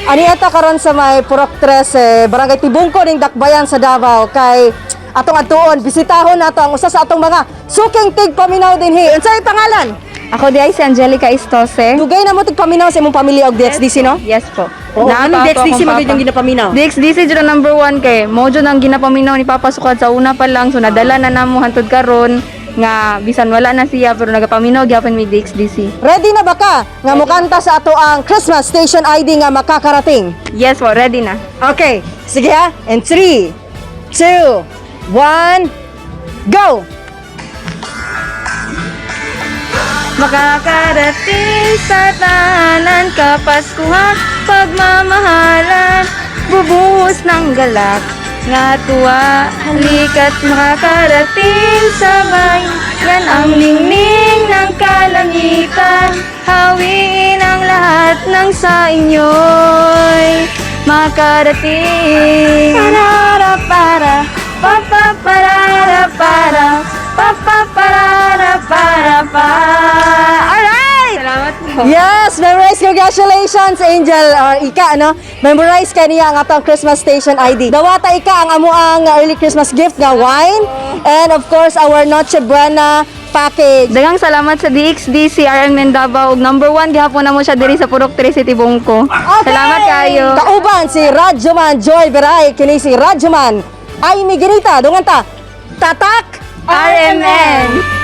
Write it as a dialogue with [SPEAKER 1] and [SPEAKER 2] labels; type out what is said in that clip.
[SPEAKER 1] Ani ata karon sa may Purok 13, Barangay Tibungko ning Dakbayan sa Davao kay atong adtuon, bisitahon nato ang usa sa atong mga suking tigpaminaw dinhi. Unsay pangalan?
[SPEAKER 2] Ako diay si Angelica Istose.
[SPEAKER 1] Dugay na mo tigpaminaw sa imong pamilya og DXDC, no?
[SPEAKER 2] Yes po.
[SPEAKER 1] Oo,
[SPEAKER 2] Naa
[SPEAKER 1] anong
[SPEAKER 2] pa ako
[SPEAKER 1] DXDC
[SPEAKER 2] akong
[SPEAKER 1] magid
[SPEAKER 2] papa.
[SPEAKER 1] yung ginapaminaw?
[SPEAKER 2] DXDC jud ang number one kay mo jud ang ginapaminaw ni Papa sukad sa una pa lang, so nadala na namo hantod karon nga bisan wala na siya pero nagapaminaw gyapon mi DXDC.
[SPEAKER 1] Ready na ba ka nga mukanta sa ato ang Christmas Station ID nga makakarating?
[SPEAKER 2] Yes po, ready na.
[SPEAKER 1] Okay, sige ha. In 3, 2, 1, go!
[SPEAKER 2] Makakarating sa tahanan, kapaskuhan, pagmamahalan, bubuhos ng galak nga tuwa, halika't makakarating sa bayan ang ningning ng kalangitan, hawiin ang lahat ng sa inyo'y makarating. Parara para, pa parara para, pa parara para pa.
[SPEAKER 1] Alright!
[SPEAKER 2] Salamat po.
[SPEAKER 1] Yes, memorize. Congratulations, Angel or Ika, no? Memorize kaniya ang atong Christmas Station ID. Dawata, Ika, ang amo ang early Christmas gift nga wine and of course our Noche Buena package.
[SPEAKER 2] Daghang salamat sa DXDC RM Davao ug number 1 gihapon na mo siya diri sa Purok 3 City Bungko. Salamat kayo.
[SPEAKER 1] Kauban si Radyoman Joy Beray, kini si Radyoman Amy Ginita, dungan ta. Tatak
[SPEAKER 2] RMN.